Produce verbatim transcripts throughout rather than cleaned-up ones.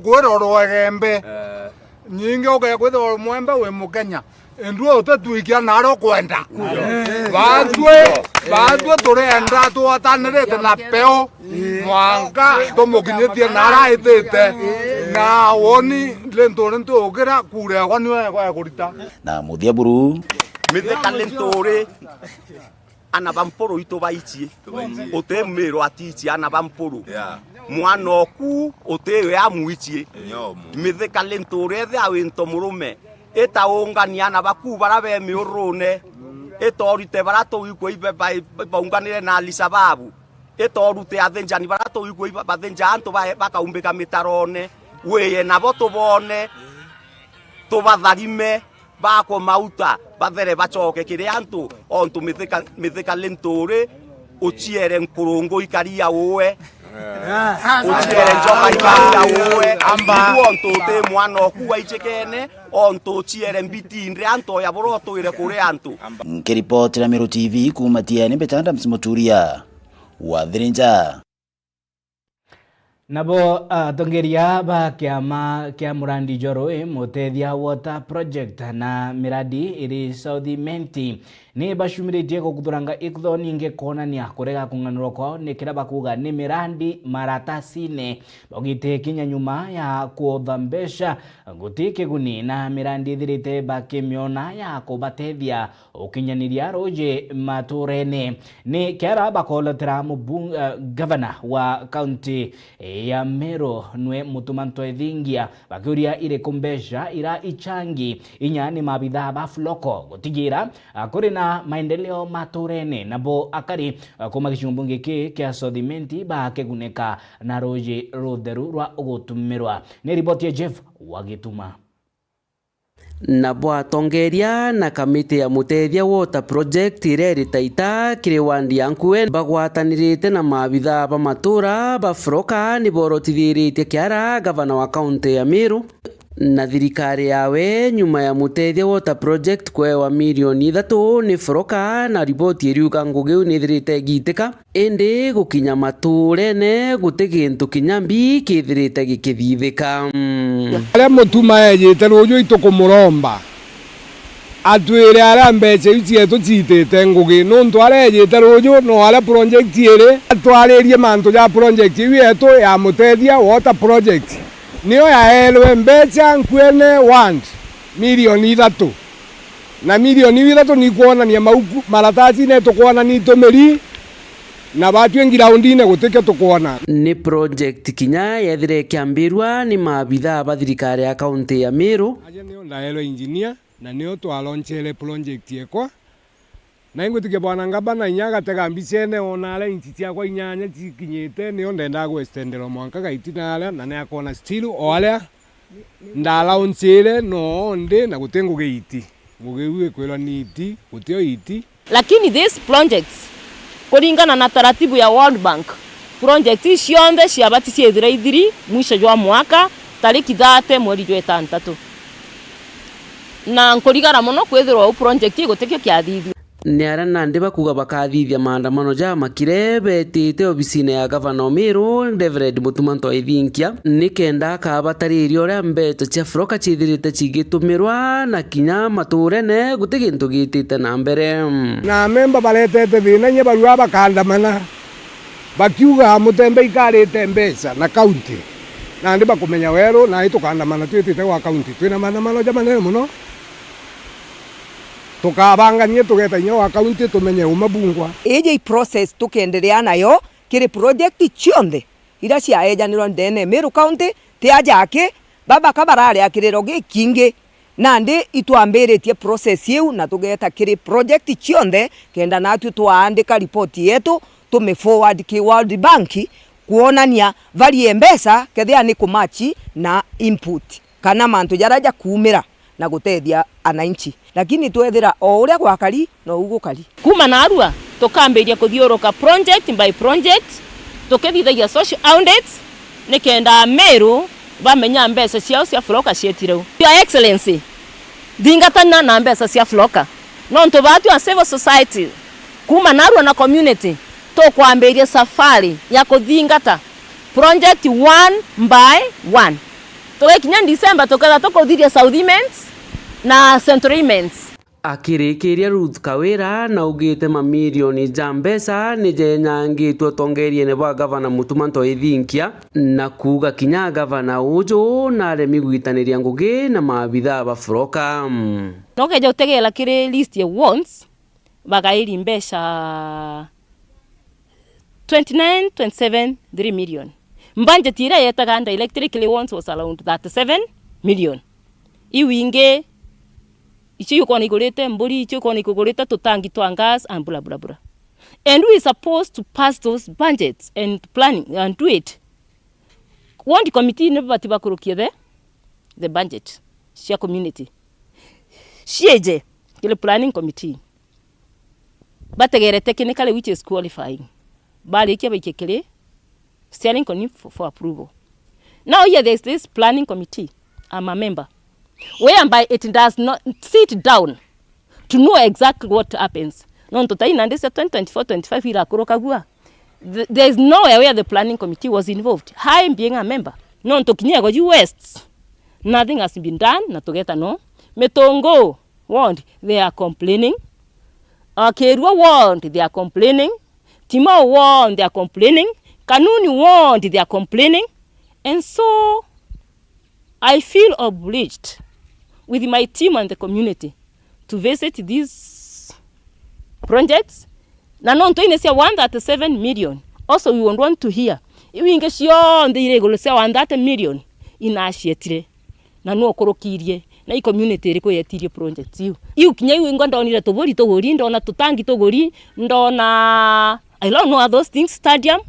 Kwirorwa Igembe. Eh. Nyingi ugekwithirwa mwembe wi Mukenya. Indwe utetwikia naro kwenda. Batwi, batwi turienda twatanirite na peo. Mwanka tumukinyithie nara aitite. Na woni Linturi ntiukira kura yakwa niyo yakwa ya kurita. Na muthia buru. Mithika Linturi. Ana ba Mpuru itu baichie. Uti Miru atichie ana ba Mpuru. Yeah. Mwana oku uti we amwichie. Mithika Linturi ethia winto murume. Itaungania ana baku bara be miurune. Itorite bara tuikua ibe ba-, baunganire na Alisababu. Itorute athinjani bara tuikua iba-, bathinja antu ba-, bakaumbika mitarone. Wiye nabo tubone. Tubatharime. Bakwe mauta, bathere bacoke kiri antu, ontu Mithika, Mithika Linturi, uciere nkurungu ikaria uwe. Uciere njoka ikaria uwe. Amba. Ibu ontu uti mwana oku waijikene, ontu uciere mbitindre antu oya buru utwire kuri antu. Nkiripotera Meru T V kuuma Tiene, Mbeta Adams Muturia wa Thirinja. Nabo atongeria ba kiama kia murandi jwa rui Mutethia Water Project na mirandi iri South Imenti ni bacumiritie gukuthuranga ikutho ningi kwonania kurega kung'anurwa kwao ni kiria bakuuga ni mirandi maratasine. Baugite kinya nyuma ya kuotha mbeca, guti kiguni na mirandi ithirite bakimiona ya kubatethia ukinyaniria ruuji matuurene. Ni kiara bakolotera mubung-, eh, gavana wa kaunti ya Meru nwe Mutuma Ntwethingia, bakiuria iriku mbeca ira ichangi inya ni maabithaa ba Fuloko gutigira, ah, kuri na maendeleo matuurene, nabo akari, ah, kuma gicigo mbunge giki kia South Imenti bakigunika na ruuji rutheru rwa gutumirwa. Ni riboti ya Jeff Wagituma. Nabo atongeria na kamiti ya Mutethia Water Project iria iri Taita kiri wandi ya Nkue bagwatanirite na maabithaa ba matuura ba Furoka ni borotithiritie kiara gavana wa kaunti ya Meru na thirikari yawe nyuma ya Mutethia Water Project kwewa milioni ithatu ni Furoka, na riboti iriuga ngugi iu ni ithirite igiitika. Indi gukinya matuurene, guti gintu kinya mbi kithirite gikithithika. Mm. Aria Mutuma ejite ruuju itukumuromba atwire aria mbeca iu cietu ciitite ngugi, nuntu aria ejite ruuju no aria project iri. Atwaririe mantu ja project iu yetu ya Mutethia Water Project, niyo yaeerwe mbeca Nkuene ward milioni ithatu. Na milioni iu ithatu ni ikwonania mauku, maratasine tukwona ni itumiri, na batwi ngiraundine gutikio tukwona. Ni project kinya yethire ikiambirua ni maabithaa ba thirikari ya kaunti ya Meru. Aja nio ndaerwe engineer, na nio twalonchere project yekwa. Na ingwitikia bwana ngabana inya agatega mbicene, ona aria inchi ciakwa inyanya cikinyite, nio ndendaa gwestenderwa mwanka gaiti na aria, na niakwona still o aria ndalaunchire no ndi na guti ngugi iti. Ngugi iu ikwirwa ni iti, gutio iti. Lakini these projects, kuringana na taratibu ya World Bank, projects ii cionthe ciabati ciithire ithiri mwisho jwa mwaka, tariki thirty mweri jwa itantatu. Na nkurigara mono kwithirwa uu project ii gutikio kiathithua. Ni aria nandi bakuga bakathithia maandamano jamakire betite obisine ya gavana o Meru, Reverend Mutuma Ntwethingia, nikenda akabatariria uria mbeca cia Furoka ciithirite cigitumirwa na kinya matuurene guti gintu giitite na mbere. Na amemba baretete thina inya barua bakaandamana bakiuga Mutembe ikarite mbeca na kaunti. Nandi bakumenya weru, nai tukaandamana twitite gwa kaunti. Twina maandamano jamanene mono. Tukabanganie tugeta inya wa kaunti tumenye uma bungwa. Iji i process tukenderea nayo kiri project cionthe iria ciaejanirwa ndene Meru County, ti aja aki, babaka barari a kiriro gikingi. Nandi itwambiritie process iu na tugeta kiri project cionthe kenda natwi twaandika report yetu tumi forward ki World Bank kwonania varie mbeca kethia ni kumachi na input kana mantu jaria jakuumira na gutethia ananchi. Lakini twethira o uria gwakari, nou gukari. Kuuma narua, tukambiria kuthiuruka project by project, tukithithagia social audits, nikenda Ameru bamenya mbeca ciao cia Furoka cietire u. Your Excellency, thingatana na mbeca cia Furoka. Nontu batwi a civil society, kuuma narua na community, tukwambiria safari ya kuthingata project one by one. Tugikinya December, tukethirwa tukuthiria South Iments na Central Iments. Akirikiria, Ruth Kawira naugite mamirioni ja mbeca nijenyangitwe utongeriene bwa gavana Mutuma M'Ethingia, na kuuga kinya gavana uju naremi gwitaniria ngugi na maabithaa ba Fuloka. Nokeja utegera kiri list ya wants, bagairi mbeca twenty-nine, twenty-seven, three million. Budget iria yetaga under electric once was around thirty-seven million. Iu ingi, icio ukona igurite mburi, icio ukona igurite tutangi twa gas and bla, bla, bla. And we supposed to pass those budgets and planning and do it. Ward committee ni babati bakurukie the, the budget cia community. Cieje kiri planning committee. Bategere technically which is qualifying. Barikia baikie kiri steering committee for, for approval. Now here there is this planning committee. I'm a member. Whereby it does not sit down to know exactly what happens. Nontu tai nandi cia twenty twenty-four twenty-five irakurukagua. Th-, there is nowhere where the planning committee was involved. I being a member. Nontu kinya ego ju West, nothing has been done, na tugeta no. Mitungu ward, they are complaining. Akirua ward, they are complaining. Timau ward, they are complaining. Kanuni ward, they are complaining. And so, I feel obliged with my team and the community to visit these projects. Na nontu ine cia one thirty-seven million, also we would want to hear. Iu ingi cionthe iri iguru cia one thirty million inacietire. Na nu ukurukirie? Na i community iriku yetirie project iu? Iu kinya iu ingwa ndonire tuburi tuguri, ndona tutangi tuguri, ndona, I don't know, are those things stadium?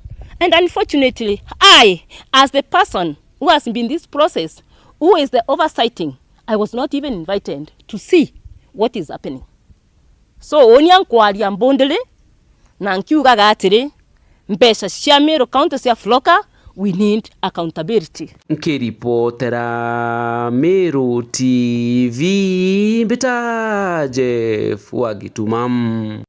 And unfortunately, I, as the person who has been this process, who is the oversighting, I was not even invited to see what is happening. So, uuni ankwaria mbundiri, na nkiugaga atiri, mbeca cia Meru County cia Fuloka, we need accountability. Nkiripotera Meru T V, mbita Jeff wa Gituma.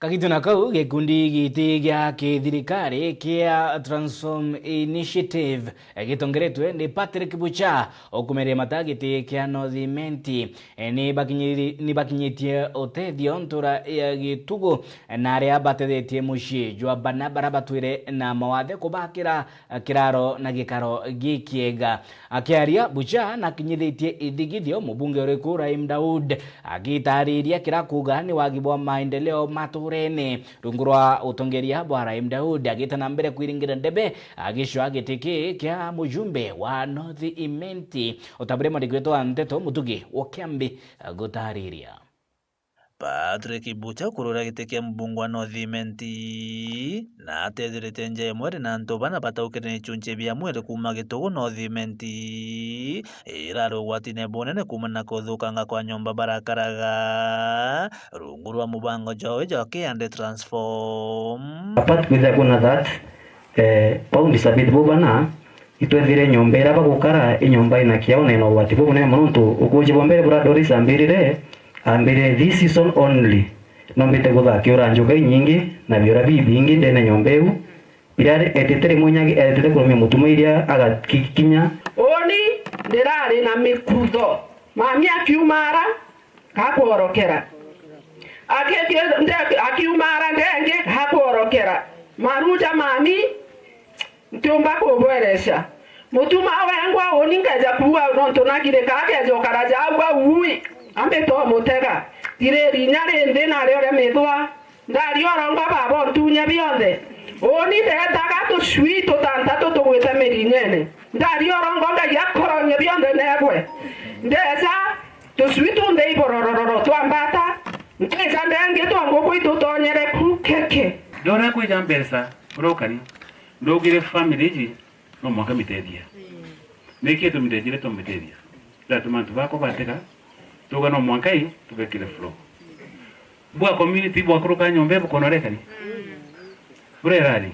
Kagitio na kau, gikundi giti gia kithirikari kia Transform Initiative, eh, gitongeretwe ni Patrick Bucha, ukumeria mata giti kia North Imenti, eh, ni bakinyiri-, ni bakinyitie utethio ntura ya Gitugu, eh, na aria batethetie mucii jwa bana bara batwire na mawathe kubakira kiraro na gikaro gikiega. Akiaria, Bucha nakinyithitie ithigithio mubunge uriku Rahim Daud, agitariria kira kuuga ni wagi bwa maendeleo maturene. Rungu rwa utongeria bwa Rahim Daud, agita na mbere kwiringira ndebe, agicwa giti ki kia mujumbe wa North Imenti, o ta buria mwandiki wetu wa nteto Mutugi wa Kiambi agutariria. Patrick Bucha kurura giti kia mbunge wa North Imenti, na atethirite nja imwe ri na antu bana bataukire ni chunche bia mwiri kuuma Gitugu North Imenti, irari ugwatine bunene kuumana na kuthukanga kwa nyomba barakaraga rungu rwa mubango jwawe jwa K and Transform. Apart kwithira kwina that, eh, paundi sabiti bau bana, itwethire nyomba iria bagukara i nyomba ina kiao na ina ugwati bubunene mono, nontu ukuuji bwa mbere buria Doris ambirire, ambirire, "This season only, nombite guthakiura njuga inyingi na biura bibingi ndene nyomba iu." Biria etite rimwe nyagi, etite kurumia mutuma iria agakikinya. Uni ndirari na mikutho. Mami akiumara, gakworokera. Akiumara ndengi, gakworokera. Maruja mami, ntiumba kubwereca. Mutuma wengwa uni ngeja kuuga nontu nagirika akeja ukara jaagua ui, ambite umutega. Tiriri inya rinthi nario ria mithwa. Ndari orongo baba untunye bionthe. Uni ndetaga tucui tutantatu tugwite mirinyene. Ndari orongo Ngai akoronye bionthe negwe. Ndeca tucui tunthe ibororororo twa mbata. Nkeca ndengi twa nguku itutonyere ku keke. Ndona kwija mbeca, brokari. Ndugire family iji, no mwanka mitethia. Niki tumithethire tumithethia? Ndatuma antu bakwa batega, tuga no mwanka i, tubekire flow. Bwa community bwakuruka nyomba ibukonorekani? Burerari?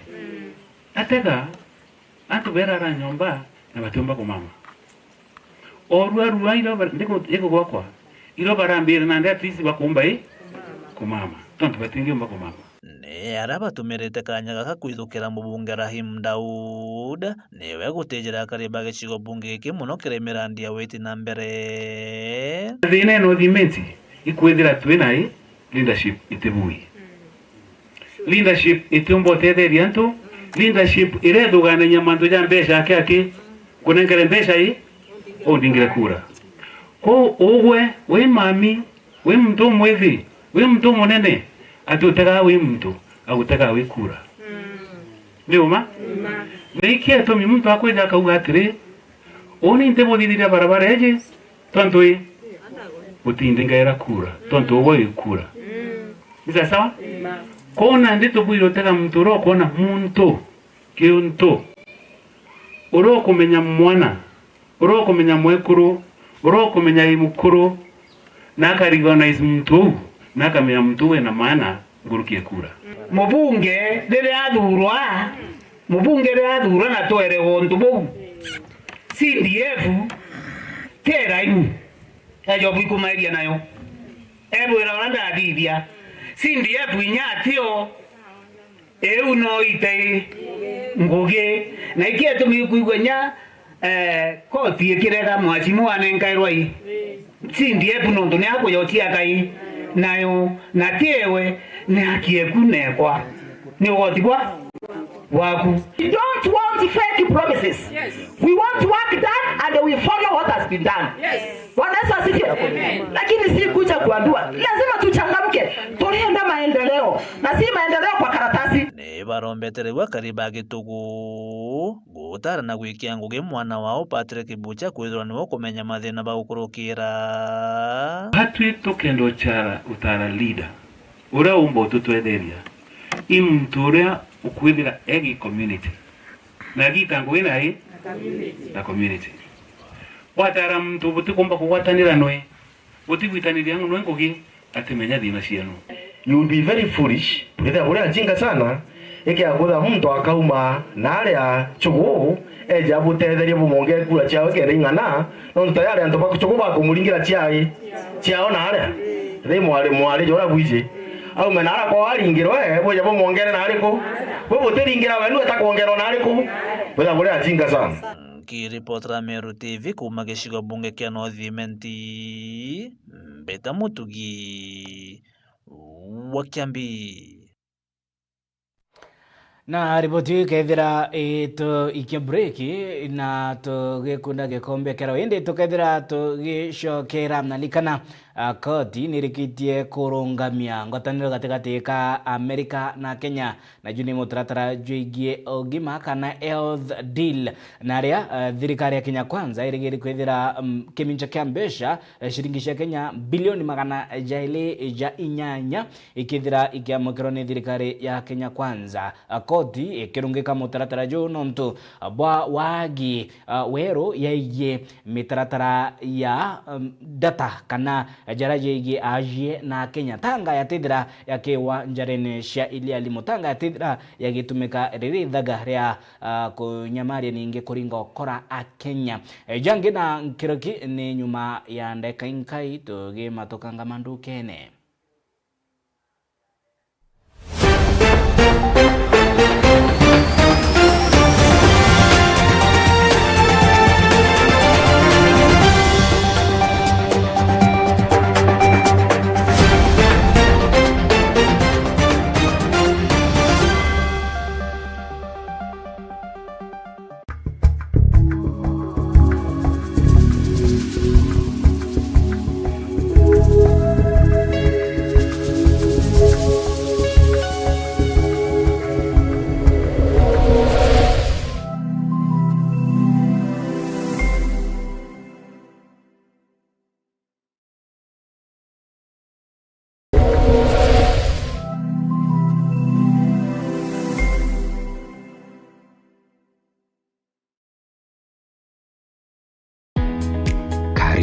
Atega, antu berara nyomba, na batiumba kumama. Orua rua iro ba-, ndiku-, ikugwakwa, iro barambire nandi at least bakumba i, kumama. Tontu batingiumba kumama. ni aria batumirite kanya gaka kwithukira mubunge Rahim Daud, niwe gutijira akari ba gicigo bunge giki mono kiri mirandi ya witi na mbere. Thina ino thimenti ikwithira twi nai, leadership itibui. Leadership itiumba utetheria antu. Leadership irethuganagia mantu ja mbeca aki aki, kunenkere mbeca ii, undingire kura. Kou ugwe wi mami, wi muntu umwithi, wi muntu umunene, ati utegaa wi muntu, agutegaa wi kura. Ni uma? Na iki itumi muntu akwija akauga atiri, uni ntibuthithiria barabara iji, tontu i, utindingaira kura, tontu ugwe wi kura. Ni sawa sawa? Kou nandi tubwire utega muntu uria ukwona muntu kiuntu, uria ukumenya mwana, uria ukumenya mwekuru, uria ukumenya i mukuru, na aka recognize muntu uu, na akamenya muntu uu ena maana nkuruki ya kura. Mubunge riria athurwa, mubunge riria athurwa na tweregwa untu buu, C D F ti eraini, eja bwikumairia nayo. Ebwira uria ndathithia, C D F inya atio, iu no ite ngugi. Na iki itumi kwigua inya, eh, koti ikirega mwacimu anenkairwa i C D F nontu ni akuyocia kai nayo, na ti ewe, ni aki eku nekwa. Ni ugoti bwa waku. We don't want fake promises. Yes. We want work done and we follow what has been done. Yes. Bwana Yesu asifiwe. Amen. Lakini si kuja kuambiwa. Lazima tuchangamke. Tulienda maendeleo. Na si maendeleo kwa karatasi. Ni barombete riu akari ba Gitugu gutara na gwikia ngugi mwana wao Patrick Bucha kwithirwa niwe ukumenya mathina ba gukurukira. Hatwi tukenda uchara, utara leader. Uria umba ututwetheria i muntu uria ukwithira egi community. Na agita ngugi na i? Na community. Gwatara muntu butikumba kugwatanira nwe, butigwitaniria nwe ngugi, atimenya thina cienu. You will be very foolish, withira buri ajinga sana, ikia kwithira muntu akauma na aria chugu, eja butetherie bumwongere kura ciawe kenda ing'ana, nontu tayari antu ba chugu bakumuringira ciai, ciao na aria. Ri mwari, mwari jora bwiji. Aume na aria kwao aringirwe, bwija bumwongere na ariku? Bwe butiringira we, nu etakwongerwa na ariku? Withira buri ajinga sana. Nkiripotera Meru T V kuuma gicigo bunge kia North Imenti, Mbita Mutugi wa Kiambi. Na riboti iu ikethira ituikia break, na tugikunda gikombe kia rau, indi tukethira tugicokera, na likana, ah, koti nirikitie kurungamia ngwataniro gatigati ka Amerika na Kenya, na ju ni mutaratara jwigie ugima kana health deal, na aria, ah, thirikari ya Kenya Kwanza irigiri kwithira, mm, kimincha kia mbeca, eh, ciringi cia Kenya bilioni magana jairi ja inyanya, ikithira ikiamukirwa ni thirikari ya Kenya Kwanza. Koti ikirungika mutaratara juu nontu bwa waagi, uh, weru yegie mitaratara ya, um, data kana jara jegie aajie na Akenya. Tanga yatithira yakiwa njarene cia iliali, mutanga yatithira yagitumika riri ithaga ria, uh, kunyamaria ningi kuringa ukora Akenya. E, jangi na nkiroki ni nyuma ya ndeka inkai tugimatukanga mandukene.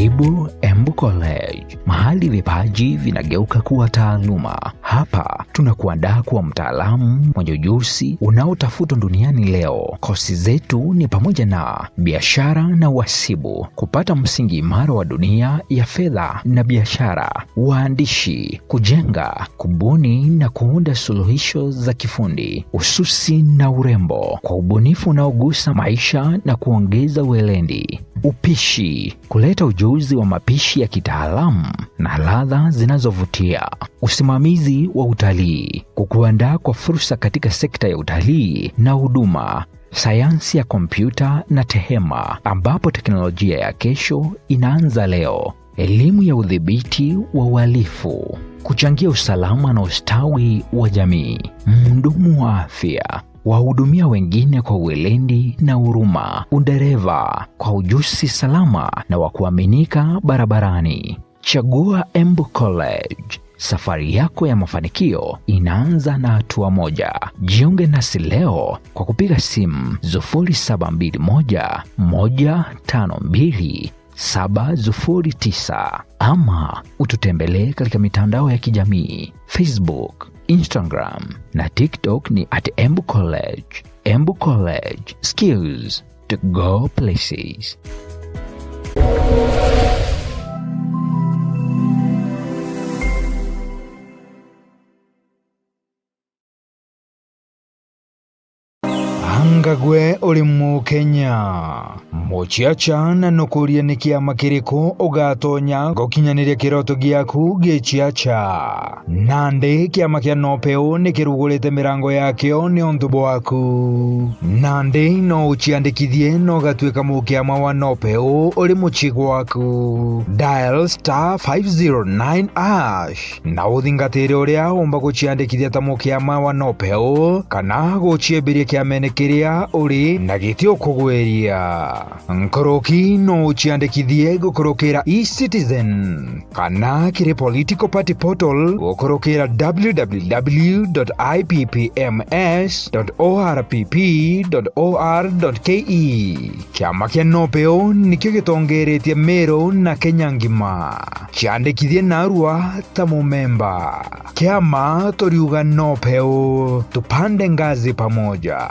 Karibu Embu College, mahali vipaji vinageuka kuwa taaluma. Hapa tunakuandaa kuwa mtaalamu mwenye ujuzi unaotafutwa duniani leo. Kosi zetu ni pamoja na biashara na uhasibu, kupata msingi imara wa dunia ya fedha na biashara, uandishi, kujenga, kubuni na kuunda suluhisho za kifundi, ususi na urembo, kwa ubunifu unaogusa maisha na kuongeza weledi, upishi, kuleta ujuzi wa mapishi ya kitaalamu na ladha zinazovutia, usimamizi wa utalii, kukuandaa kwa fursa katika sekta ya utalii na huduma, sayansi ya kompyuta na tehema, ambapo teknolojia ya kesho inaanza leo, elimu ya udhibiti wa uhalifu, kuchangia usalama na ustawi wa jamii, mhudumu wa afya, wahudumia wengine kwa weledi na huruma, udereva kwa ujuzi salama na wa kuaminika barabarani. Chagua Embu College. Safari yako ya mafanikio inaanza na hatua moja. Jiunge nasi leo kwa kupiga simu sufuri saba mbili moja, moja tano mbili, saba sufuri tisa ama ututembelee katika mitandao ya kijamii, Facebook, Instagram na TikTok ni at Embu College. Embu College, skills to go places. Anga gwe uri Mukenya? Muciaca, na nukuria ni kiama kiriku ugatonya gukinyaniria kiroto giaku giciaca? Nandi kiama kia Nopeu ni kirugurite mirango yakio niuntu bwaku. Nandi no uciandikithie na ugatuika mukiama wa Nopeu uri mucii gwaku. Dial star five zero nine hash na uthingatire uria umba guciandikithia ta mukiama wa Nopeu kana guciembiria kiamene kiria uri na giti ukugwiria. Nkuruki no uciandikithie gukurukira eCitizen kana kiri political party portal gukurukira w w w dot i p p m s dot o r p p dot o r dot k e. Kiama kia Nopeu nikio gitongeretie Meru na Kenya ngima. Ciandikithie narua ta mumemba. Kiama turiuga Nopeu, tupande ngazi pamoja.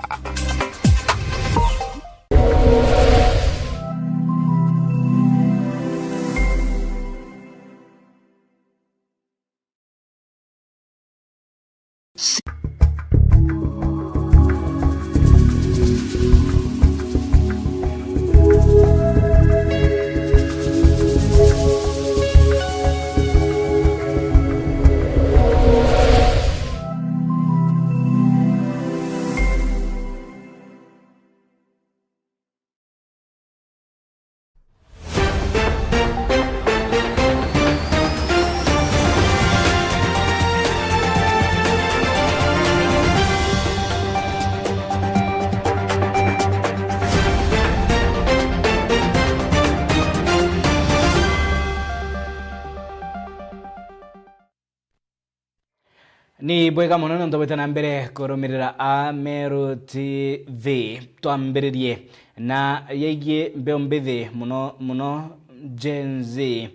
Ni bwega mono nontu bwite na mbere kurumirira Ameru T V. Twambiririe na yaigie mbeu mbithi, mono mono Gen Z.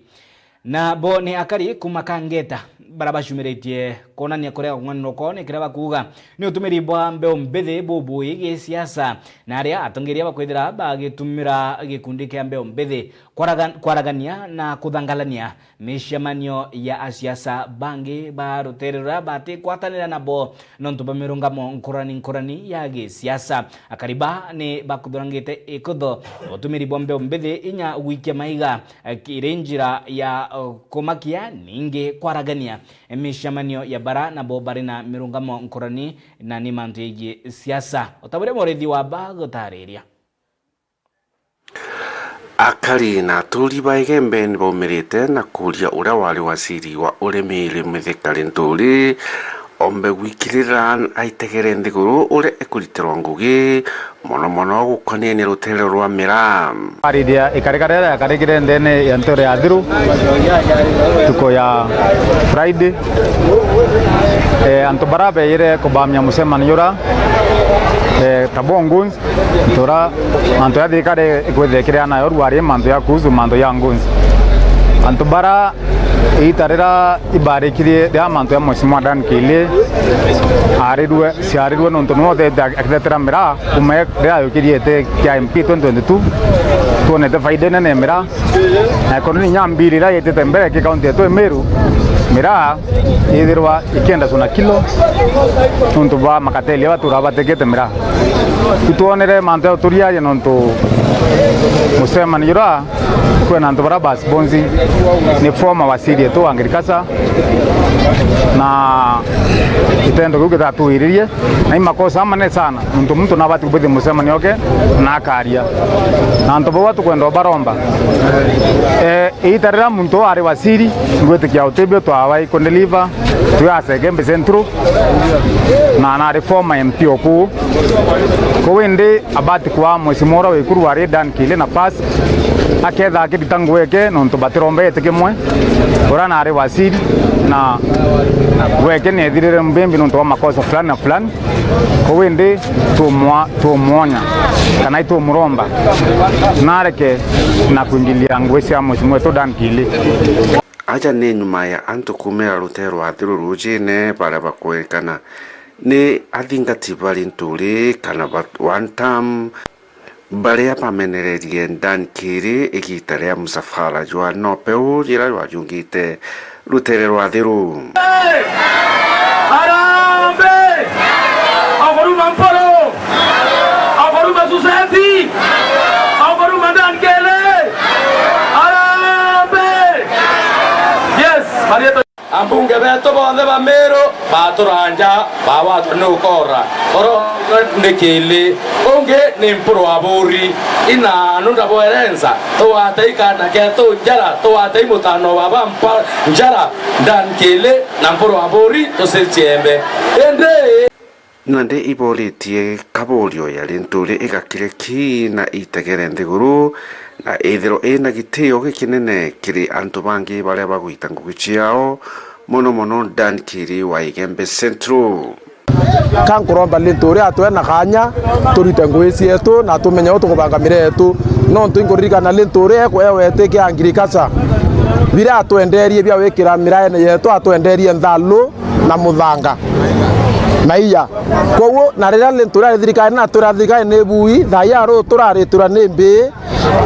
Na bo ni akari kuma Kangeta, baria bacumiritie kwonania kurega kung'anirwa kwao ni kiria bakuuga ni utumiri bwa mbeu mbithi bubui gisiasa, na aria atongeria bakwithira bagitumira gikundi kia mbeu mbithi kwaraga-, kwaragania na kuthangalania micemanio ya asiasa bangi ba rutere ruria batikwatanira nabo nontu bwa mirungamo nkurani nkurani ya gisiasa. Akari ba ni bakuthurangite ikutho utumiri bwa mbeu mbithi inya gwikia maiga, eh, iri njira ya, eh, kumakia, ningi kwaragania micemanio ya bara nabo bari na mirungamo nkurani na ni mantu yegii siasa, o ta buria murithi wa ba gutariria. Akari na aturi ba Igembe ni baumirite na kuuria uria wari waziri wa urimi Mithika Linturi ombe gwikirira aitegere nthiguru uria ikuritirwa ngugi, mono mono gukonainie rutere rwa miraa. Arithia ikari karia riakarikire nthene ya ntere ya Thiru, ntuku ya Friday, eh, antu baria beire kubamia mucemanio uria, eh, tabo goons, ntura mantu ya thirikari ikwithira ikiria nayo rwari mantu ya kuhusu mantu ya goons. Antu bara iita rira ibarikirie ria mantu ya Mheshimiwa Dan Kili arirue, ciarirue nontu niwe uthete akithetera miraa kuma riria ayukiriete kia M P twenty twenty-two, twonete faida inene ya miraa. Na ekonomi inya mbiri iria yitite mbere ki kaunti yetu ya Meru, miraa yithirwa ikienda cuna kilo nontu bwa makateli aria batura batikite miraa. Itwonere mantu ya uturiaria nontu mucemanio jura kwina antu bara basponsi ni former waziri wetu wa agriculture, na kitendo kiu gitatuiririe, na i makosa manene sana, nontu muntu nabati kubithia mucemanio oke na akaria. Na antu bau tukwenda baromba, eh, iita riria muntu ari waziri, ngwitikia utibio twawa ikundeliver twi ase Igembe Central, na nari former M P o kuu. Kou indi abati kwa mheshimiwa uria wikuru wari Dan Kili nafasi, aketha akirita nguo eke, nontu batiromba iti kimwe, uria nari waziri, na nguo eke niethirire mbimbi nontu wa makosa fulani na fulani. Kou indi tumwa-, tumwonya kana itumuromba nareke na kuingilia nguo cia mheshimiwa wetu Dan Kili. Aja ni nyuma ya antu kumira rutere rwa Athiru rujine, baria bakwirikana ni athingati ba Linturi kana ba one term, baria bamenererie Dan Kili igita ria musafara jwa Nopeu jira jwariungite rutere rwa Athiru. Harambee! Okuruma Mpuru! Okuruma Suseti! Okuruma Dan Kili! Harambee! Yes, marietwa. Ambunge betu bonthe ba Meru baturanja, bagwatwa ni ukora. Oro ni Kili, ungi ni Mpuru wa Buri. Ina antu ndabwerenza, tugwatei kana ketu njara, tugwatei mutano wa baba mpa njara, Dan Kili na Mpuru wa Buri tucichiembe. Indi Nandi iboritie kaburio ya Linturi igakire ki na itegere nthiguru, na ithirwe ina gitio gikinene kiri antu bangi baria bagwita ngugi ciao, mono mono Dan Kili wa Igembe Central. Ka nkuromba Linturi atwe na kanya turite ngugi cietu na tumenye uria tukubanga miraa yetu, nontu inkuririkana Linturi ekwewe eti kia agriculture. Biria atwenderie bia wikira miraene yetu, atwenderie nthalu na muthanga na iya. Kwoguo, na riria Linturi ari thirikari na atwira thirikari ni bui, thaa ii aru turaritwira ni mbii,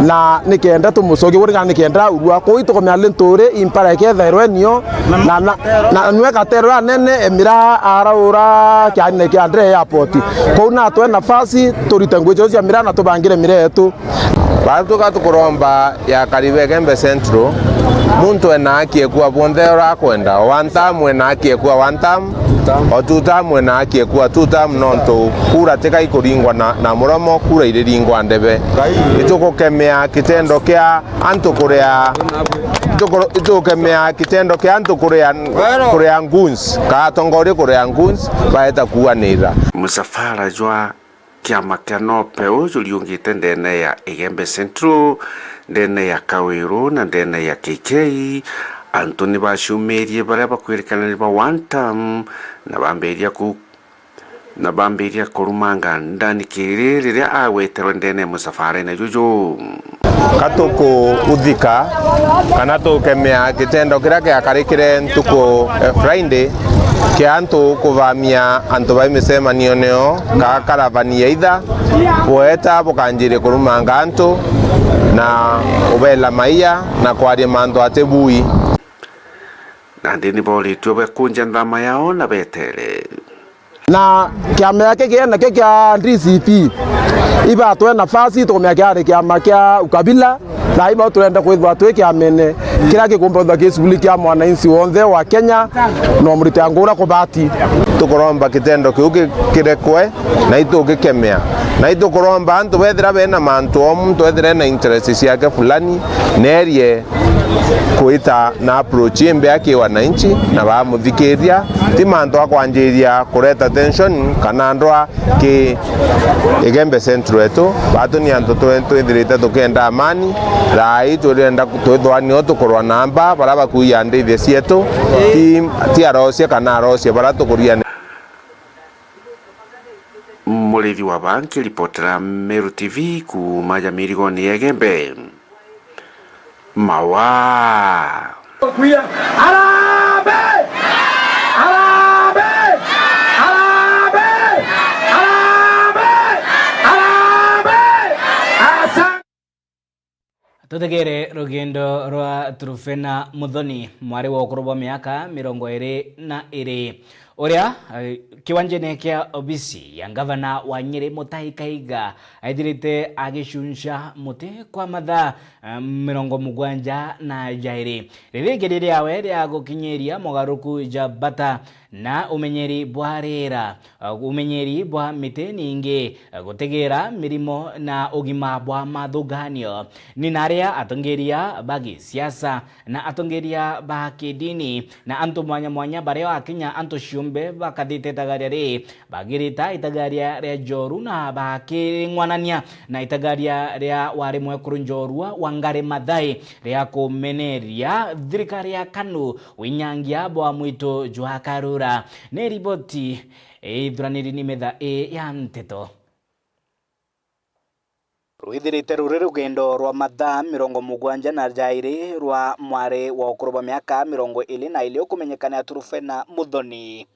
na nikenda tumucokie kuringana nikenda aurua. Kwoguo itukumenya Linturi impara ikethairwe nio, na, na, na nwe katerwa nene emiraa araura kianine kia Ndere Airport. Kwoguo natwe nafasi turite ngugi cio cia miraa na tubangire miraa yetu. Baria tuka tukuromba ya Kariba Igembe Central, muntu ena haki ekua bonthe uria akwenda. O one term ena haki ekua one term, o two term ena haki ekua two term, nontu kura tika ikuringwa na, na muromo, kura iriringwa ndebe. Itukukemea kitendo kia antu kuria, itukuru-, itukukemea kitendo kia antu kuria, kuria goons, ka atongoria kuria goons, baeta kuanira. Musafara jwa kiama kia Nopeu juriungite ndene ya Igembe Central, ndene ya Kawiru na ndene ya K K. Antu ni baciumirie baria bakwirikana ni ba one term na bambiria ku-, na bambiria kurumanga Dan Kili riria agweterwe ndene musafarene juju. Ka tukuuthika kana tukemea kitendo kiria kiakarikire ntuku, eh, Friday, kia antu kuthamia antu bai micemanio nio, ka karavani ya itha, bweta bukanjirie kurumanga antu na ubela maia na kwaria mantu ati bui. Nandi ni boritue bekunja nthama yao na betere. Na kiama giaki kiene ki kia D C P ibatwe nafasi, tukumenya kiari kiama kia ukabila, na iba turenda kwithwa twi kiamene kiria gikumba kwithwa gicughulikia mwananchi wonthe wa Kenya na umurite angura kubati. Tukuromba kitendo kiu ki-, kirekwe, na itukikemea, na itukuromba antu bethira bena mantu o muntu ethira ena interest ciake fulani, nerie kwita na approach imbea ki wananchi na bamuthikiria. Ti mantu a kwanjiria kureta tension kana ndwa ki Igembe Central yetu. Batu ni antu twe-, twithirite tukienda amani. Thaa ii twirenda twithwa nio tukurwa na mba bara bakuia ndithia cietu. Ti, ti arocia kana arocia bara tukuria ni. Murithi wa Banki, ripotera Meru T V kuuma ja mirigoni ya Igembe. Mawa. Kuya. Harambee! Harambee! Harambee! Harambee! Harambee! Asa- Tutegere rugendo rwa Trufena Muthoni, mwari wa ukuru bwa miaka mirongo iri na iri, uria, eh, kiwanjene kia obisi ya ngavana wa Nyeri, Mutai Kaiga, aithirite agicunca muti kwa mathaa, eh, mirongo mugwanja na jairi. Riri igeria riawe ria gukinyiria mogaruku ja bata na umenyeri bwa riera, umenyeri bwa miti, ningi gutegera mirimo na ugima bwa mathuganio. Ni na aria atongeria ba gisiasa na atongeria ba kidini na antu mwanya mwanya baria Akenya antu ciumbe bakathite itagaria ri bagirita itagaria ria njoru na baking'wanania na itagaria ria wari mwekuru njorua Wangari Maathai ria kumeneria thirikari ya KANU winyangia bwa mwitu jwa Karura. Ni riboti ithuraniri ni metha ii ya nteto. Rwithirite ruri rugendo rwa mathaa mirongo mugwanja na jairi rwa mwari wa ukuru bwa miaka mirongo iri na iri ukumenyekana ya Trufena Muthoni.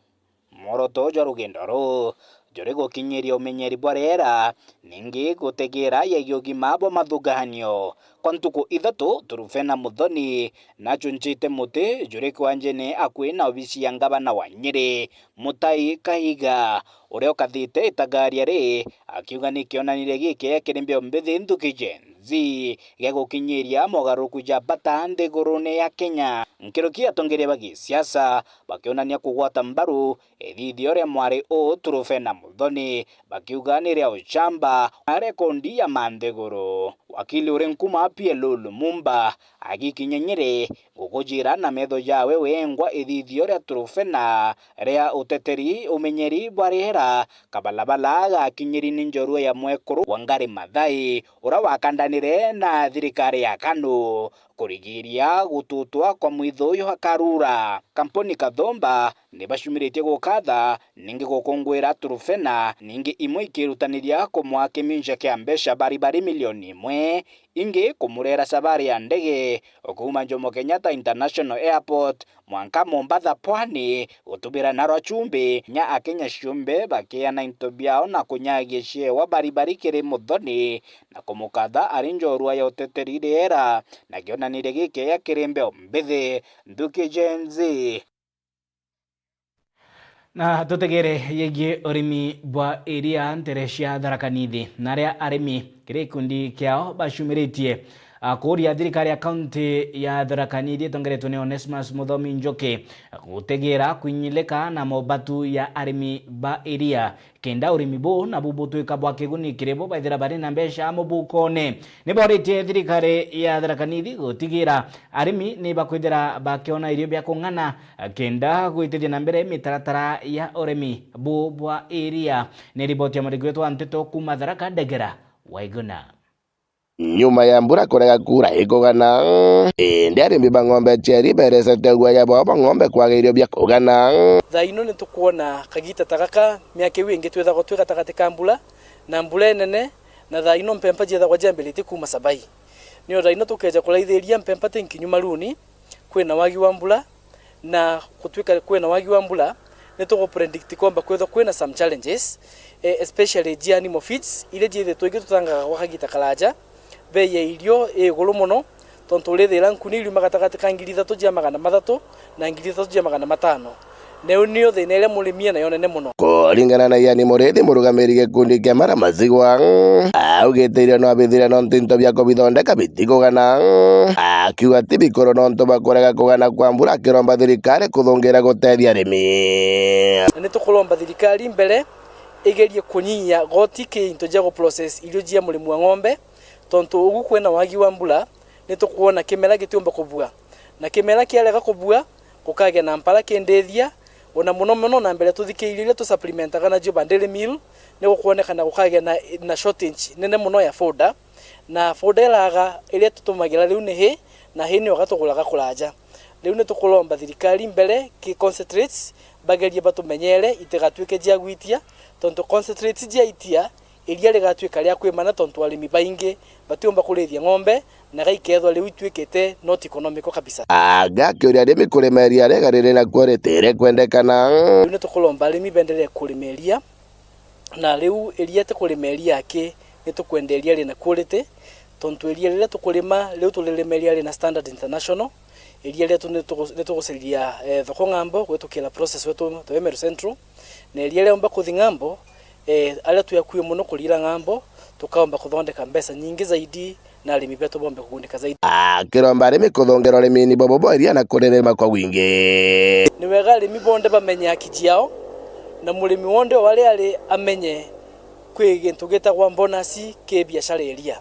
Mworoto jwa rugendo ruu juri gukinyiria umenyeri bwa riera, ningi gutegera yegie ugima bwa mathuganio. Kwa ntuku ithatu, Trufena Muthoni nachunchite muti juri kiwanjene akui na obisi ya ngavana wa Nyeri, Mutai Kaiga, uria ukathite itagaria ri akiuga ni kionaniria gikiega kiri mbio mbithi nthuki Gen Z gia gukinyiria mogaruruku ja bata nthigurune ya Kenya. Nkuruki atongeria ba gisiasa bakionania kugwata mbaru ithithio ria mwari uu Trufena Muthoni, bakiuga ni ria uchamba na rekondi ya manthiguru. Wakili uri nkuma P L O Lumumba agikinya Nyeri gukujira na metho jawe wengwa ithithio ria Trufena ria uteteri, umenyeri bwa riera, kabalabala gakinyiri ni njorua ya mwekuru Wangari Maathai, uria wakandanire na thirikari ya KANU kurigiria gututwa kwa mwithu uyu akarura. Kampuni Kathumba ni bacumiritie gukatha, ningi gukunguira Trufena, ningi imwe ikirutaniria kumwaa kiminja kia mbeca baribari milioni imwe, ingi kumurera cabari ya ndege kuuma Jomo Kenyatta International Airport mwanka Mombasa pwani, gutubira narwa chumbi, nya Akenya ciumbe bakiana into biao na kunyagia ciewa baribari kiri Muthoni na kumukatha ari njorua ya uteteri riera na kionaniria gikiega kiri mbeo mbithi. Nthuki Gen Z. Na tutegere yegie urimi bwa iria ntere cia Tharaka Nithi, na aria arimi kiri gikundi kiao bacumiritie, a, kuuria thirikari ya kaunti ya Tharaka Nithi itongeretwe ni Onesmus Muthomi Njuki gutegera kwinyilika na mobatu ya arimi ba iria, kenda urimi buu nabu butwika bwa kiguni kiri bo baithira bari na mbeca mubukone. Ni boritie thirikari ya Tharaka Nithi gutigira arimi ni bakwithira bakiona irio bia kung'ana, kenda gwitithia na mbere mitaratara ya urimi buu bwa iria. Ni riboti ya mwandiki wetu wa nteto kuuma Tharaka, Ndegera Waiguna. Nyuma ya mbura kurega kuura ikugana, indi arimi ba ng'ombe cieri beresete guoya bwao bwa ng'ombe kwaga irio bia kugana. Thaa ino ni tukwona kagita ta gaka, miaka iu ingi twithagwa twi gatagati ka mbura na mbura inene, na thaa ino mpempa jiethagwa jiambiritie kuuma Sabai. Nio thaa ino tukeja kuraithiria mpempa ti nkinyu maruni, kwina wagi wa mbura, na gutwika kwina wagi wa mbura, ni tugu predict kwamba kwithwa kwina some challenges, eh, especially jia animal feeds, iria jiithitwe igitutangaga gwa kagita karaja. Bei ya irio i iguru mono, tontu urithira nkuni iriuma gatagati ka ngiri ithatu jia magana mathatu na ngiri ithatu jia magana matano. Neu nio thina iria murimi enayo nene mono. Kuringana na Ian Murithi, murugamiri gikundi kia Mara Mazigwa, augite irio no abithire nontu into bia kubithondeka bitikugana, akiuga ti bikuru nontu bwa kurega kugana kwa mbura, akiromba thirikari kuthungira gutethia arimi. Na ni tukuromba thirikari mbere igerie kunyihia goti ki into jia gu process irio jia murimi wa ng'ombe, tontu ugu kwina wagi wa mbura, ni tukwona kimera gitiumba kubua. Na kimera kiarega kubua, gukagia na mpara kindithia, ona muno muno na mbere tuthikiririe iria tu supplementaga nacio ba dairy meal, ni gukwonekana gukagia na, na shortage nene muno ya fodder. Na fodder iraga iria tutumagira riu ni hay, na hay ni oga tuguraga kuraja. Riu ni tukuromba thirikari mbere ki concentrates bagerie batumenyere itigatwike jia gwitia, tontu concentrates jia itia Iria rigatuika ria kwimana tontu arimi baingi batiumba kurithia ng'ombe, na gaikethwa riu ituikite not economical kabisa. Agakiuria arimi kurima iria riega riri na quality rikwendekana. Riu ni tukuromba arimi benderee kurima iria, na riu iria ti kurima iria aki, ni tukwenda iria rina quality, tontu iria riria tukurima riu turirima iria rina standard international. Iria rietu ni tugu-, ni tugucariria, eh, thoko ng'ambo gwitukira process wetu twa Meru Central, na iria riaumba kuthi ng'ambo, eh, aria twi akui mono kurira ng'ambo, tukaumba kuthondeka mbeca nyingi zaidi, na arimi betu bombe kugunika zaidi. Akiromba arimi kuthongera urimini bobo bwa iria na kuririma kwa wingi. Ni wega arimi bonthe bamenye haki ciao, na murimi wonthe o aria ari amenye kwi gintu gitagwa bonus ki biashara iria.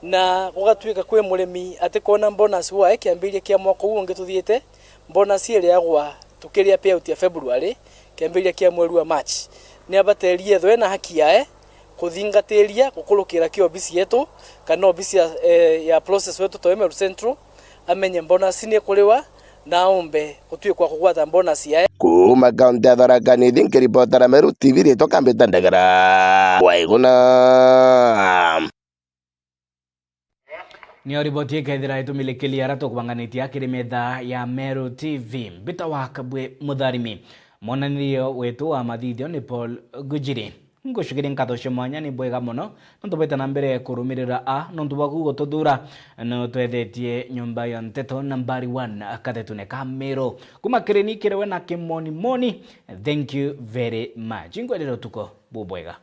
Na gugatuika kwi murimi atikwona bonus wae kiambiria kia mwaka uu ungi tuthiite, bonus iriagwa tukiria payout ya February, kiambiria kia mweri wa March. Ni abaterie ethwe ena haki yae kuthingatiria gukurukira ki obisi yetu, kana obisi ya, eh, ya process wetu twa Meru Central, amenye bonus ni ikuriwa, na aumbe gutuikwa kugwata bonus yae. Kuma kaunti ya Tharaka Nithi, nkiripotera Meru T V, ritwa Kambita Ndegera Waiguna. Niyo riboti ikethira itumilikiria aria tukubanganitie akiri metha ya Meru T V. Mbita wa Kabwe Mutharimi. Monanirio wetu wa mathithio ni Paul Gujiri. Ngucukiria nkatho cia mwanya ni bwega mono, nontu bwite na mbere kurumirira a, nontu bwaku gututhura, no twethetie nyumba ya nteto nambari one katetune ka Meru. Kuma kiri ni kiri we na Kimoni Moni, thank you very much. Ingwendere utuko bubwega.